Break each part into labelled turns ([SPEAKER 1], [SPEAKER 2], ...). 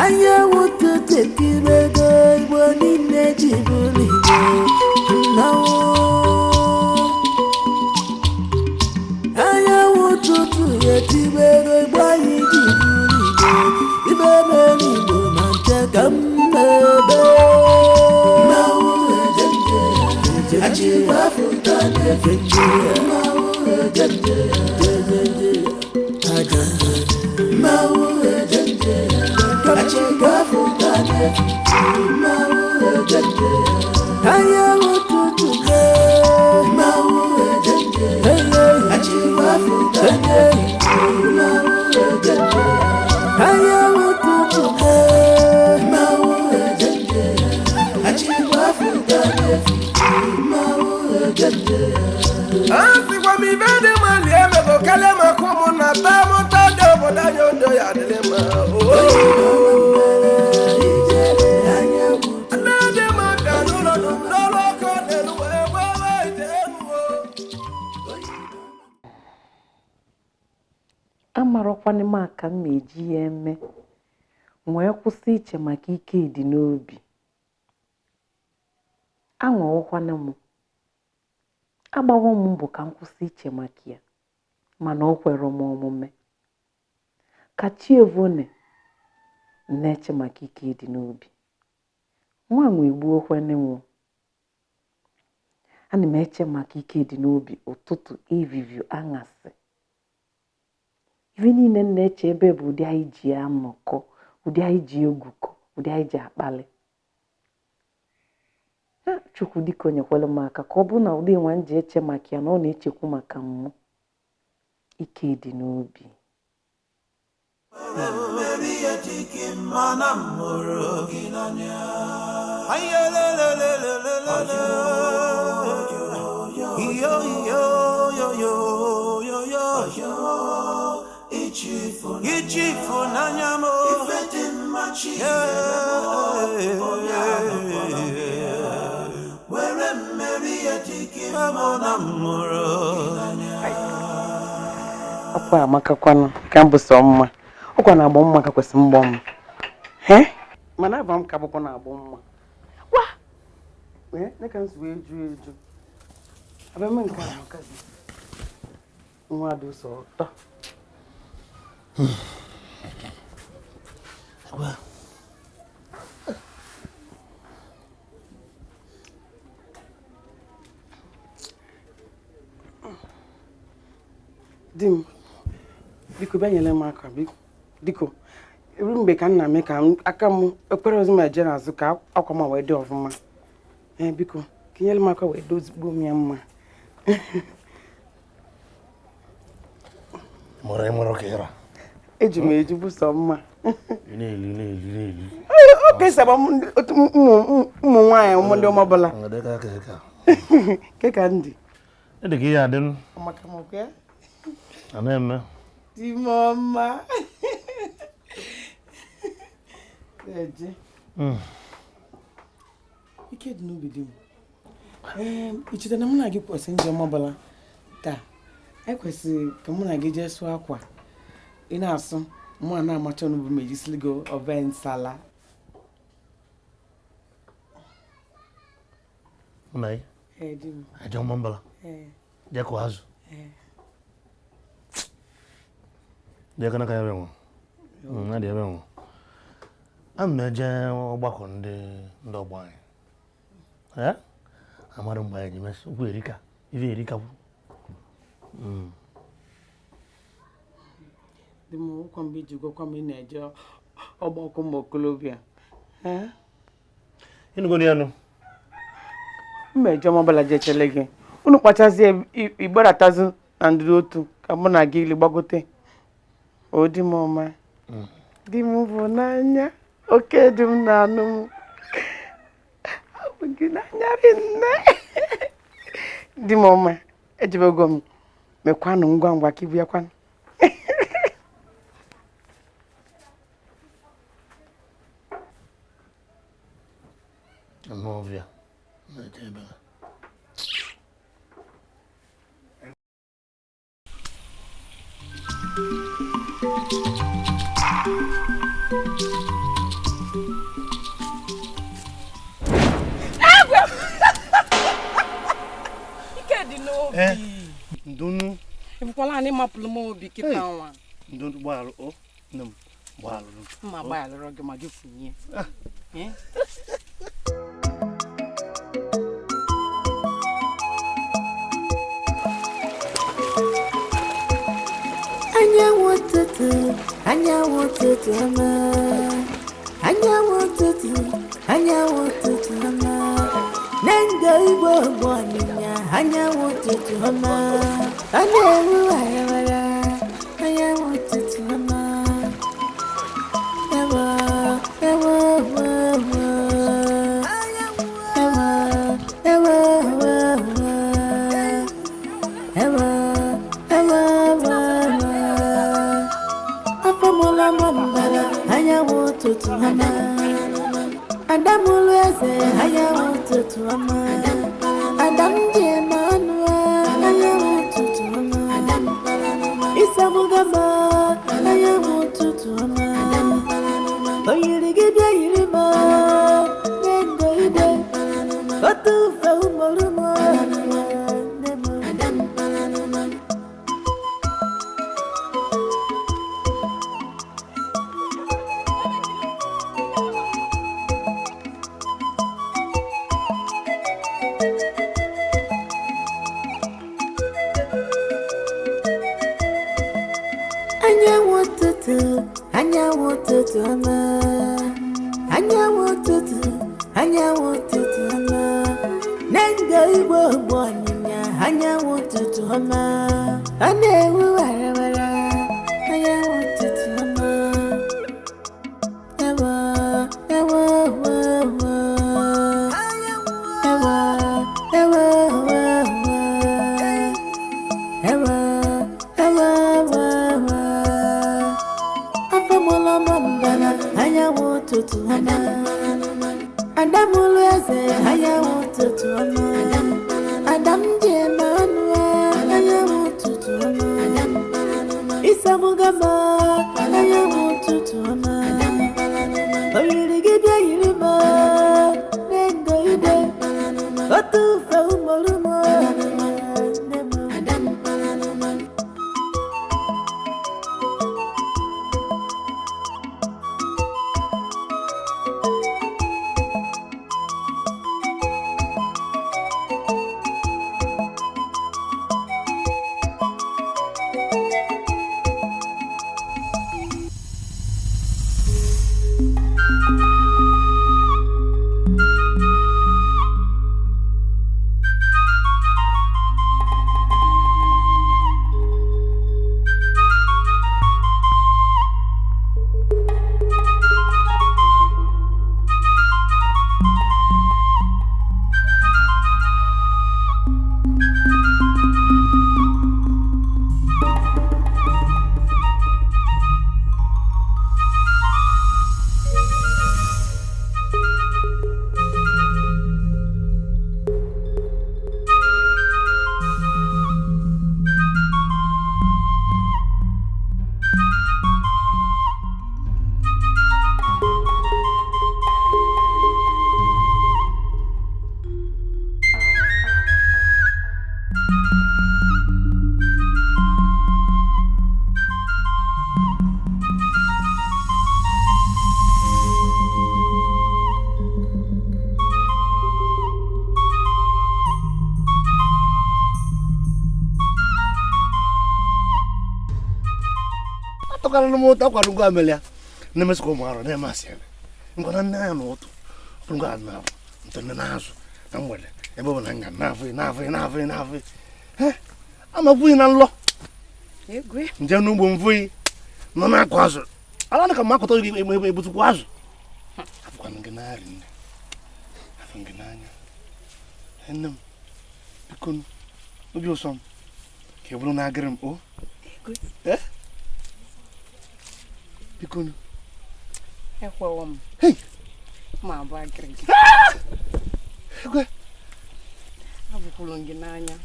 [SPEAKER 1] Anyanwụ ụtụtụ etibego, Igbo niile ji bụrụ Igbo mmanwụ. Anyanwụ ụtụtụ etibego, Igbo anyị ji bụrụ Igbo. Ibe mere Igbo ma nche ka m na-ebe. Mmanwụ ejenje, achịkwa na-efe nje. Mmanwụ ejenje, jejeje, ajenje. Mmanwụ ejenje, achịkwa na-efe nje. Mmanwụ ejenje, anyanwụ ụtụtụ. Mmanwụ ejenje, achịkwa na-efe nje. Mmanwụ ejenje, anyanwụ ụtụtụ. Mmanwụ ejenje, achịkwa na-efe nje. Mmanwụ ejenje.
[SPEAKER 2] A sịkwa m ibe dị mma lie emego karịa maka ụmụnna taa mụta dị obodo anyị odo ya adịrị mma. Nne dị mma bịa n'ụlọ n'ụlọ ọkụ n'elu wee gbawa ite elu o.
[SPEAKER 3] Amarọkwanụ m aka m ma eji ya eme wee kwụsị iche maka ike dị n'obi. Anwawokwanụ m, agbawo m mbọ ka m kwụsị iche maka ya, mana o kwere m omume. Ka chi evone na-eche maka ike dị n'obi. Nwa nwe egbuokwanụ m. Ana m eche maka ike dị n'obi ụtụtụ, evivio, aṅasị. Ife niile m na-eche ebe bụ ụdị anyị ji anọkọ, ụdị anyị ji egwukọ, ụdị anyị ji akpali. Ha, Chukwu dịka o nyekwara m aka ka ọ bụrụ na ụdị nwa m ji eche maka ya na ọ na-echekwu maka mmụ. Ike dị n'obi.
[SPEAKER 4] Mmeri ejighị mma na m hụrụ gị n'anya. Ayelelelelelele. Iyo, iyo, yo, yo, yo, yo. Ichifunanya m. Ife dị mma chi were mmeri ejighị mma na m hụrụ gị n'anya.
[SPEAKER 3] Akwa amakakwanụ ka m bụ sọ mma. Ọkwa na-agbọ mma ka kwesị mgbọ m. He? Mana aba m ka bụkwa na-agbọ mma. Wa! Ee, ne ka m si wee ju eju. Abịa m nke a makazi. Nwa dị ụsọ ụtọ. Di m, biko bịa nyere m aka, biko. Biko, eru mgbe ka m na-eme ka aka m ekwere ozi m eje n'azụ ka akwa m wee dị ọfụma. Ee, biko, ka nyere m aka wee dozigbo m ya mma.
[SPEAKER 5] Mụrụ ịmụrụ ka ịra.
[SPEAKER 3] Eji m eji bụ sọ mma.
[SPEAKER 5] Ị na-eli, na-eli, na-eli.
[SPEAKER 3] Oke saba ụmụ nwaanyị, ụmụ ndị ọma ọbụla.
[SPEAKER 5] Dịka ka ka.
[SPEAKER 3] Ke ka ndị.
[SPEAKER 5] Dị ka ihe adị
[SPEAKER 3] Maka m ọkwa ya?
[SPEAKER 5] A na-eme.
[SPEAKER 3] Di m ọma. Eje. Ike dị n'obi di m. Ee, i chetara na mụ na gị kwesịrị njem ọbụla taa. Anyị kwesịrị ka mụ na gị jee sụọ akwa. Ị na-asụ, mụ a na-amacha onugbu ma ejisiri gị ofe nsala.
[SPEAKER 5] Mụ na gị
[SPEAKER 3] Ee, di m.
[SPEAKER 5] aja ọmambala.
[SPEAKER 3] Ee.
[SPEAKER 5] Jee kụọ azụ.
[SPEAKER 3] Ee.
[SPEAKER 5] Jee kana ka ya bịa nwa. Na dị ebe nwa. Ana m eje ọgbakọ ndị ndị ọgbọ anyị. Ee? Amara mgbe anyị ji mesị okwu erika, ife erikakwu.
[SPEAKER 3] Di m, ụkwa mgbe iji gwakwa m ị na-eje ọgbakọ ụmụ okorobịa. Ee?
[SPEAKER 5] Ịnụgo ya nụ?
[SPEAKER 3] Mma eje ọmabala jee chele gị. Unu kpachazie igbaratazu na ndụdụ otu ka mụ na gị gbagote. O di m ọma. Di m bụ n'anya. Oke di m na-anụ m. Ahụ gị n'anya rinne. Di m ọma, ejebego m. Mekwanụ ngwa ngwa ka ibu ya kwanụ.
[SPEAKER 5] Anụ ọbịa na-eje ebe a.
[SPEAKER 6] Ịfụkwala na ịmapụrụ m obi kịta nwa.
[SPEAKER 5] Ndo gbaalụ o nne m gbaalụrụ.
[SPEAKER 6] Mma gbaalụrụ gị ma gị funye.
[SPEAKER 1] Anyanwụ ụtụtụ, anyanwụ ụtụtụ ọma. Anyanwụ ụtụtụ, anyanwụ ụtụtụ ọma. Nengo igbo ogbo ọnyịnya, anyanwụ ụtụtụ ọma. Ọ na-enwu warawara, anyanwụ ụtụtụ ọma. Ewo, ewo, ewo, ewo. Ewo, ewo, ewo, ewo. Ewo, ewo, ewo, ewo. Afọmụla m mbara, anyanwụ ụtụtụ ọma. Adamụlụ eze, anyanwụ ụtụtụ ọma. Adam ji eme ọnụ, anyanwụ ụtụtụ ọma. Ịsabụga m, anyanwụ ụtụtụ ọma. O yiri gị bịa yiri m, nye ngo igwe. Otu ufe umoru m, nne m. Anyanwụ ụtụtụ, anyanwụ ụtụtụ ọma. Anyanwụ ụtụtụ, anyanwụ ụtụtụ ọma. Nengo igbo ogbo ọnyịnya, anyanwụ ụtụtụ ọma. Ọ na-enwu warawara, anyanwụ ụtụtụ ọma. Ewo, ewo, ewo, ewo. Ewo, ewo, ewo, ewo. Ewo, ewo, ewo, ewo. Afọmụla m mbara, anyanwụ ụtụtụ ọma. Adamụlụ eze, anyanwụ ụtụtụ ọma. Adam ji eme ọnụ, anyanwụ ụtụtụ ọma. Ịsabụga m, anyanwụ ụtụtụ ọma. O yiri gị bịa yiri m, nengo igwe. Otu ufe umoru m, nne m.
[SPEAKER 5] Atọkarịrị m ụtọ akwado ngwa amelia na-emesịkwa ụmụ arụ na-eme asị ya ngwa na nne ya na ụtụ ọbụrụ ngwa na abụ ntọ nne na-azụ na mgbede ebe ọ bụ na nga na-afụ na-afụ na-afụ na-afụ amakwughị na nlọ nje n'ugbo mfụghị nọ na-akụ azụ ala na ka m akụta gị egbutukwu azụ afụkwana gị n'arị nne afụ gị n'anya nne m biko obi ụsọ m ka ị bụrụ na agịrị m o biko
[SPEAKER 6] ekwewo m ma abụ agịrị gị
[SPEAKER 5] egwe
[SPEAKER 6] abụkwuru m gị n'anya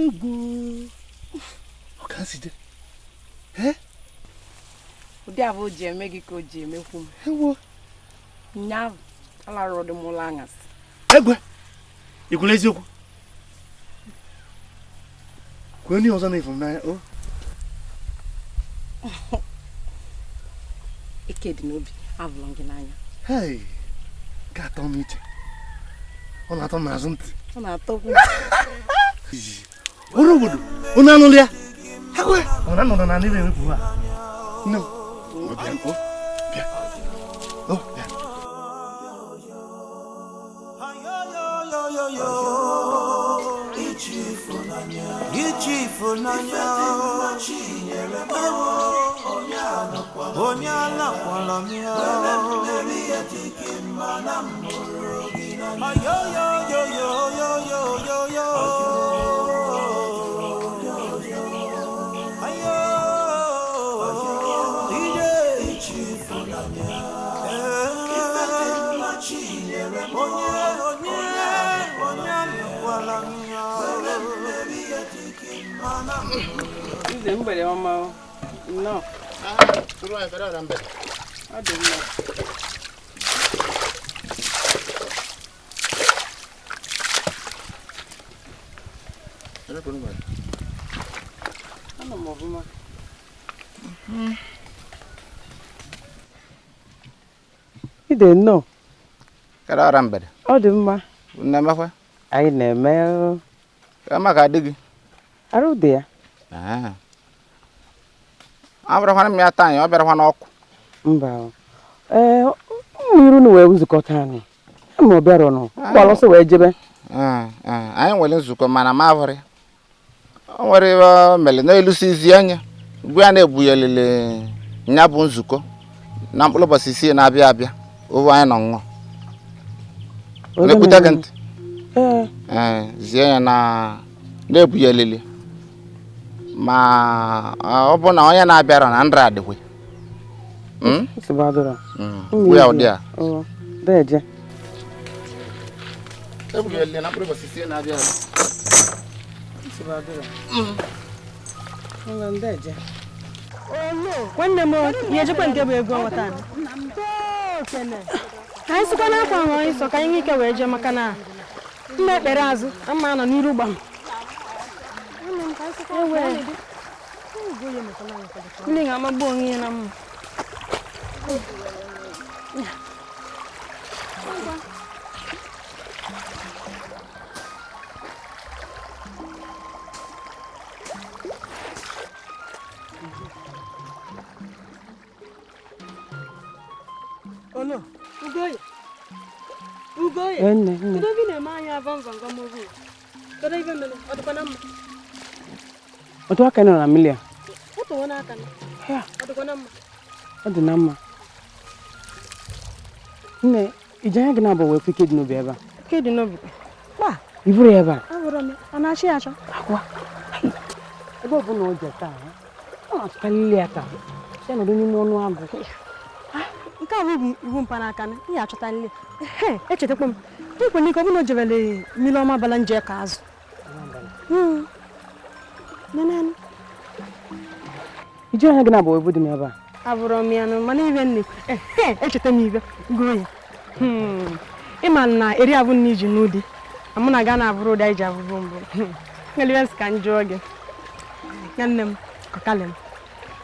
[SPEAKER 5] egwu ọ ka si dị
[SPEAKER 6] ụdị abụ o ji eme gị ka o ji emekwu m
[SPEAKER 5] ewo
[SPEAKER 6] nya alarụ dị m ụlọ aṅasị
[SPEAKER 5] egwe ikwuru eziokwu kwee n'ihe ọzọ na-efu m n'anya o
[SPEAKER 6] Ike dị n'obi, avụrụ m gị n'anya.
[SPEAKER 5] Hei, ga-atọ m iche. Ọ na-atọ m n'azụ ntị.
[SPEAKER 6] Ọ na-atọkwu.
[SPEAKER 5] Ọrụ obodo, onye anụlụ ya? Ọ na-anọdụ na n'ebe ewepụ ha.
[SPEAKER 7] Nne m, ọ bịa, ọ bịa, ọ bịa.
[SPEAKER 4] Onye alakwala m ya. Ayoyoyoyoyoyoyo. Ayo, ije. Onye, onye, onye alakwala m ya.
[SPEAKER 3] Nze mgbede ọma o. Nnọọ. Ọ dị mma. Anọ m ọfụma. Ide nnọọ.
[SPEAKER 8] Kedu ọra mgbede?
[SPEAKER 3] Ọ dị mma.
[SPEAKER 8] Unu emekwa?
[SPEAKER 3] Anyị na-eme o.
[SPEAKER 8] Ka maka adị gị?
[SPEAKER 3] Arụ dị ya.
[SPEAKER 8] A bịarakwana m ya taa anyị, ọ bịarakwa n'ọkụ.
[SPEAKER 3] Mba o. Ee, ụmụ iru nu wee nzukọta anyị. Ama ọ bịara nụ. Gbara ọsọ wee jebe.
[SPEAKER 8] Anyị nwere nzukọ mana m avụrị. O nwere ihe o mere n'elusi izi anya. Ugbu a na-ebughelele ya bụ nzukọ na mkpụrụ ụbọchị isii na-abịa abịa. Ovu anyị nọ nnọọ. Na-ekwute gị ntị.
[SPEAKER 3] Ee.
[SPEAKER 8] Ee, zie ya na na-ebughelele. Ma ọ bụ na onye na-abịara na ndra adịkwe.
[SPEAKER 3] Nsogbu adịrọ.
[SPEAKER 8] Gwu ya ụdị a.
[SPEAKER 3] Oo, deje.
[SPEAKER 8] Ebughelele na mkpụrụ ụbọchị isii na-abịa abịa.
[SPEAKER 3] Nsogbu adịrọ. Ngwa ndeje.
[SPEAKER 9] Nwanne m ya ejikwa nke bụ ego nweta. Ka anyị sikwa n'akwa ahụ anyị sọ ka anyị nwee ike wee jee maka na mma ekpere azụ ama nọ n'iru gbam. Ndị ga-amagbu onwe ya na mma. Olo, Ugoye. Ugoye.
[SPEAKER 3] Nne, nne.
[SPEAKER 9] Kedu ebe ị na-eme anya vam vam vam ogo? Kedu ebe mere? Ọ dịkwa na mma?
[SPEAKER 3] Otu aka nọ na mmiri a.
[SPEAKER 9] Otu n'aka na. Ọ dịkwa na mma?
[SPEAKER 3] Ọ dị na mma. Nne, iji anya gị na-abụ wee fụ ike dị n'obi ebe a.
[SPEAKER 9] Ike dị n'obi. Kpa.
[SPEAKER 3] I buru ya ebe a.
[SPEAKER 9] Ahụrụ m ya. Ọ na-achị ya achọ?
[SPEAKER 3] Akwa. Ebe ọ bụla ọ je taa, ọ na-atụkarịrị ya taa. Ya nọdụ n'ime ọnụ agụ.
[SPEAKER 9] Nke a bụ iwu mkpanaka na ị ga-achọta nle. Echetakwa m. Ekwela ike ọ bụla o jebere mmiri ọma bala nje ka azụ. Nenenu.
[SPEAKER 3] Iji anya gị na-abụ wee bụ dị m ebe a.
[SPEAKER 9] Abụrụ m ya nụ mana ibe nne. Echeta m ibe gụọ ya. Ịma na eri abụ na iji n'ụdị. Mụ na ga na-abụrụ ụdị anyị ji abụbụ mbụ. Nwere nsị ka m jụọ gị. Nwanne m, kọkalị m.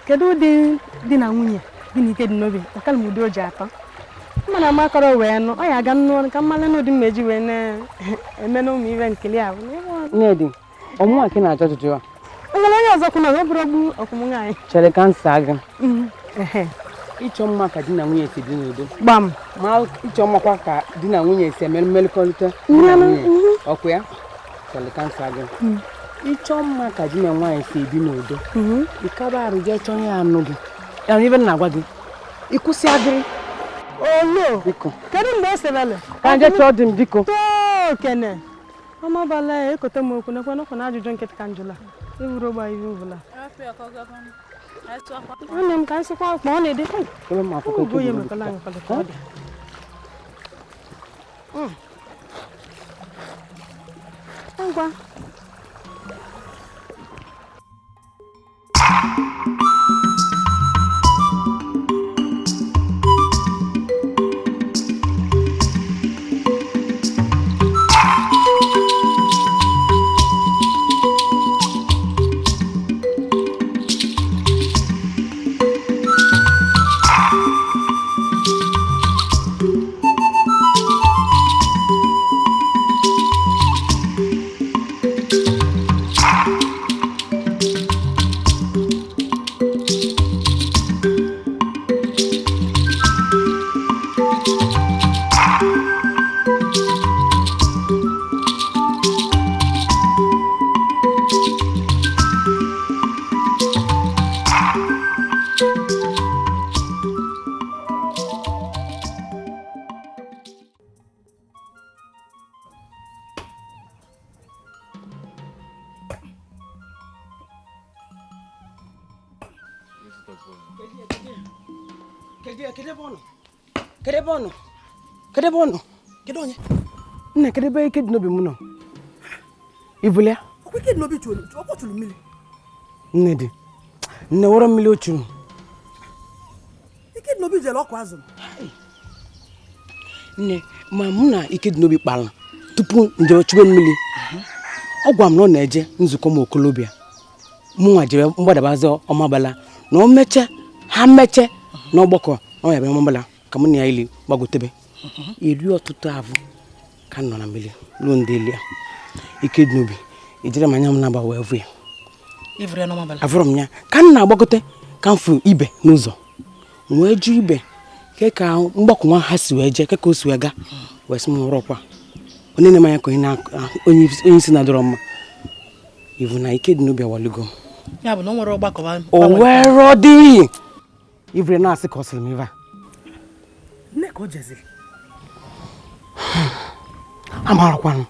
[SPEAKER 9] Kedu ụdị di na nwunye gị na ike dị n'obi? Kọkalị m ụdị o ji atọ. Mma na amakọrọ wee nụ, ọ ya aga nnụọ ka mmalị n'ụdị mmeji wee na-eme n'ụmụ ibe nkeli ahụ.
[SPEAKER 3] Nnedi, ọmụnwa ka ị na-ajụ ajụjụ a.
[SPEAKER 9] Nwere onye ọzọ kwụ na ọ bụrụ ogbu ọkwụmụ nwaanyị.
[SPEAKER 3] Chere ka nsa gị. Ịchọ mma ka di na nwunye si dị n'udo.
[SPEAKER 9] Gbam.
[SPEAKER 3] Ma ịchọ mmakwa ka di na nwunye si eme mmekọrịta di na nwunye. Ọkụ ya? Chere ka nsa gị. Ịchọ mma ka di na nwaanyị si ebi n'udo. Ịkaba arụ jee chọọ ya anụ gị. Ya na ibe m na-agwa gị. Ịkwụsị agịrị.
[SPEAKER 9] Olo.
[SPEAKER 3] Biko.
[SPEAKER 9] Kedu mgbe o sebele?
[SPEAKER 3] Ka nje chọọ di m biko.
[SPEAKER 9] Too kene. Ọma bala ya ekote m okwu nekwe n'okwu na ajụjụ nkịtị ka njụla. Iburu ogba ibe ubula. Nwanne m ka anyị sịkwa akpa ọ na-ede.
[SPEAKER 3] Ebe m akwụkwọ
[SPEAKER 9] Ugo ya emekọla anyị kwalị ka ọ dị. Ngwa.
[SPEAKER 3] Kedu ebe ọ nọ? Kedu ebe ọ nọ? Kedu ebe ọ nọ?
[SPEAKER 10] Kedu onye?
[SPEAKER 3] Nne, kedu ebe ike dị n'obi m nọ? Ibule ya?
[SPEAKER 10] Ọkwa ike dị n'obi chụrụ ọkwa chụrụ mmiri.
[SPEAKER 3] Nne dị. Nne wọrọ mmiri o chụrụ.
[SPEAKER 10] Ike dị n'obi jere ọkụ azụ.
[SPEAKER 3] Nne, ma mụ na ike dị n'obi kpara tupu njem chụbe mmiri. Ọ gwa m na ọ na-eje nzukọ ụmụ okolobịa. Mụ nwa jere mgbadabazi ọmabala na o meche ha meche n'ọgbakọ na ọ ya bịa ọmabala ka mụ na ya ili gbagotebe. Eri ọtụtụ avụ ka m nọ na mmiri ruo ndị elia. Ike dị n'obi ejere m anya m na-agba wee vụ ya.
[SPEAKER 10] Ivere n'ọmabala.
[SPEAKER 3] Avụrụ m ya ka m na-agbagote ka m fụ ibe n'ụzọ m wee jụ ibe ke ka mgbakọ nwa ha si wee jee ke ka o si wee gaa wee sị m rọkwa onye na-eme anya ka onye isi na-adọrọ mma ivu na ike dị n'obi awalugo.
[SPEAKER 10] Ya bụ na o nwere ọgbakọ ba.
[SPEAKER 3] O nwere ọdịghị ivere na-asị ka ọ sịrị m ive a.
[SPEAKER 10] Nne ka o jeziri.
[SPEAKER 3] Amarakwanụ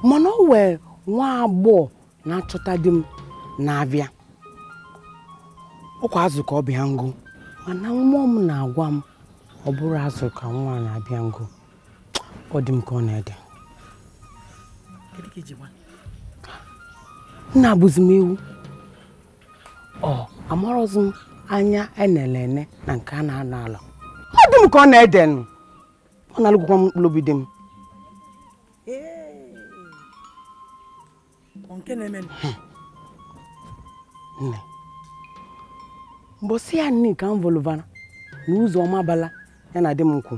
[SPEAKER 3] mana o wee nwa agbọghọ na-achọta di m na-abịa ọkwa azụ ka ọ bịa ngụ mana mmụọ m na-agwa m ọ bụrụ azụ ka nwa na-abịa ngụ ọ dị m ka ọ na-ede.
[SPEAKER 10] Kedu ka iji gwa?
[SPEAKER 3] Nna abụzi m ewu ọ amarọzi m anya enele ene na nke a na-anọ ala ọ dị m ka ọ na-ede nụ ọ na-alụgwụkwa m mkpụrụ obi dị m.
[SPEAKER 10] Ọ nke na-eme nụ?
[SPEAKER 3] Nne, mbọsị ya nne ka m voluvara na ụzọ ọmabala ya na di m kwụ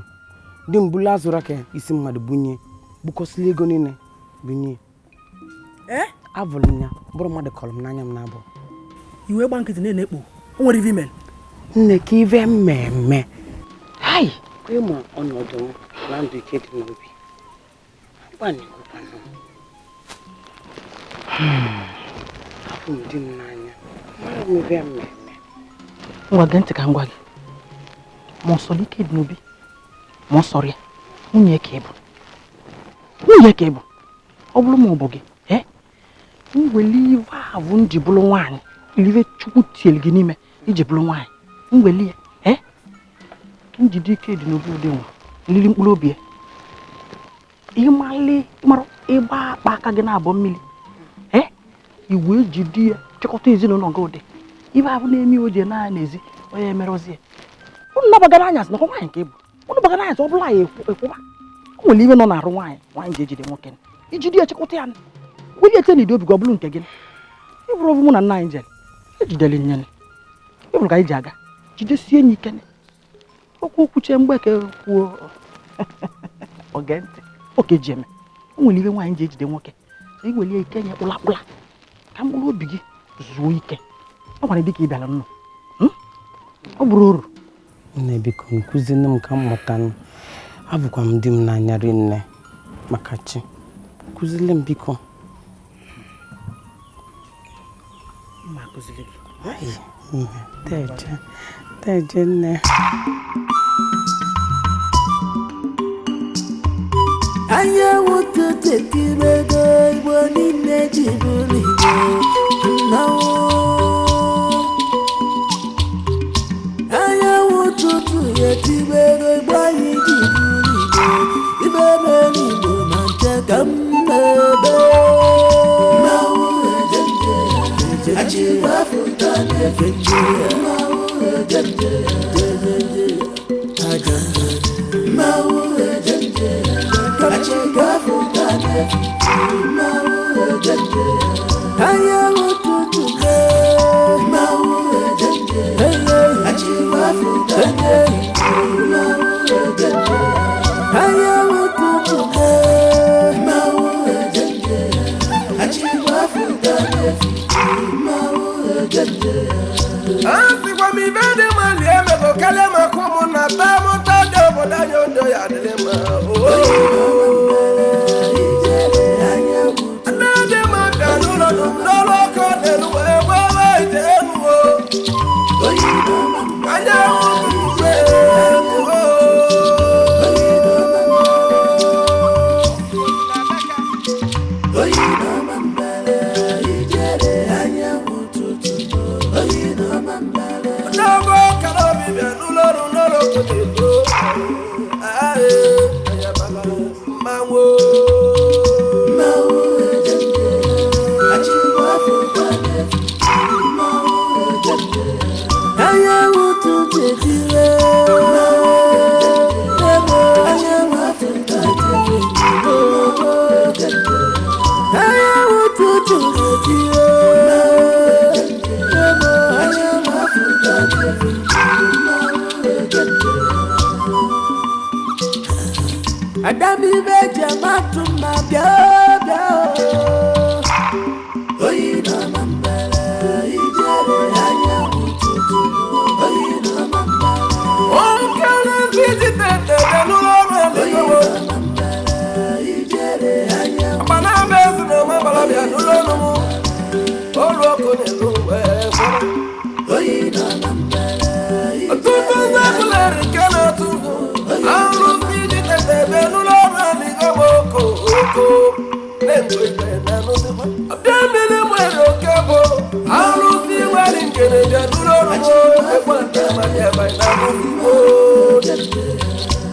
[SPEAKER 3] di m bulu azụra ka isi mmadụ bunye bukọsịla ego niile bunye. Avụrụ m ya bụrụ mmadụ kọrọ m n'anya m na-abụ.
[SPEAKER 10] Iwe gba nkịtị na-ekpo o nwere ive imere?
[SPEAKER 3] Nne ka ive mmemme hai ịma ọnọdụ m na ndụ ike dị n'obi agbanyeghịkwanụ afụ m di m n'anya mara m ive mmemme.
[SPEAKER 10] Ngwa gee ntị ka m gwa gị ma ọ sọrọ ike dị n'obi ma ọ sọrọ ya nwunye ka ị bụ nwunye ka ị bụ ọ bụrụ ma ọ bụ gị m wele ive ahụ m ji bụrụ nwaanyị ive Chukwu tiere gị n'ime iji bụrụ nwaanyị m wele ya njide ike dị n'obi ụdị nwa nlili mkpụrụ obi ya ịmali mara ịgba akpa aka gị na-abọ mmiri iwe jide ya chịkọta ezinụlọ gị ụdị ibe ahụ na-eme oje na n'ezi onye emerụzi ya unu nabagara anyasị nakwa nwaanyị ka ị bụ unu bagara anyasị ọ bụla ya ekwụba o nwere ibe nọ na-arụ nwaanyị nwaanyị ga-ejide nwoke ijide ya chịkọta ya weli ete na ide obi gị ọ bụrụ nke gị ịbụrụ ọbụ mụ na nna anyị jere ejidere nyere ịbụrụ ka anyị ji aga jidesie ya ike okwu okwuche mgbe ka kwuo oge ntị oke ji eme o nwere ibe nwaanyị ji ejide nwoke iwelie ike nye kpụla kpụla ka mkpụrụ obi gị zuo ike ọ gwara dị ka ị bịara nnụ ọ bụrụ uru.
[SPEAKER 3] Nne biko nkụzinu m ka m mụta abụkwa m di m n'anya rinne maka chi kụzili m biko.
[SPEAKER 10] Mma akụzili gị.
[SPEAKER 3] Teje teje nne.
[SPEAKER 1] Anyanwụ ụtụtụ etibego Igbo niile ji bụrụ Igbo nnọọ. Anyanwụ ụtụtụ etibego Igbo anyị ji bụrụ Igbo ibe mere Igbo na nche ka m na-ebe. Mmanwụ ejenje achịkwa afụta na-efe nje mmanwụ ejenje jejeje aja nje mmanwụ ejenje achịkwa afụta na-efe mmanwụ ejenje anyanwụ ụtụtụ mmanwụ ejenje achịkwa afụta na-efe mmanwụ ejenje anyanwụ ụtụtụ mmanwụ ejenje achịkwa afụta na-efe mmanwụ ejenje.
[SPEAKER 2] Asịkwa m ibe dị mma lie emego karịa maka ụmụnna taa mụta dị obodo anyị odo ya adịrị mma. Nne dị mma bịa n'ụlọ n'ọrụ ọkụ n'elu wee gbawa ite elu o. Anyanwụ ụtụtụ Oloko na-ebo mmanwụ.
[SPEAKER 1] Anyanwụ ụtụtụ etire, ebe anyanwụ ụtụtụ etire, anyanwụ ụtụtụ etire, ebe anyanwụ ụtụtụ etire. Adamibe jama tuma bịa bịa o. Oyi na mbara ijere anyanwụ ụtụtụ, oyi na mbara.
[SPEAKER 2] Okele fiji tete bịa n'ụlọ ọrụ eluigwe. Agbana bụ ezi na ọma gbara bịa n'ụlọ ọrụ m. Olu ọkụ na-elu wee kwara. Ọtụtụ ndị ebulere nke na-atụ ụzụ. Arụsị ji tete bịa n'ụlọ ọrụ eluigwe bụ oko oko. Na-enwe ikpe na anụsịkwa. Ọbịa mmiri nwere oke bụ arụsị nwere nkene bịa n'ụlọ ọrụ m. Ekwe nta ma bịa ebe anyị na-anụsịkwa.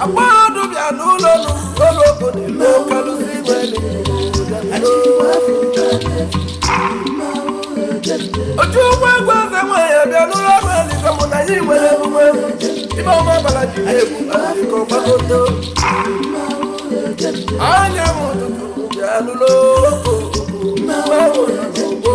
[SPEAKER 2] Agbado bịa n'ụlọ ọrụ olu ọkụ na-elu kalụsị nwere ojú ụgbọ egwu eze nwanyị bịa n'ụlọ ọrụ eluigwe mụ na anyị nwere emume ibe ọma bara ji egwu akụkọ gbagoto anya m ụtụtụ bịa n'ụlọ oko mmanwụ nọ n'ugbo.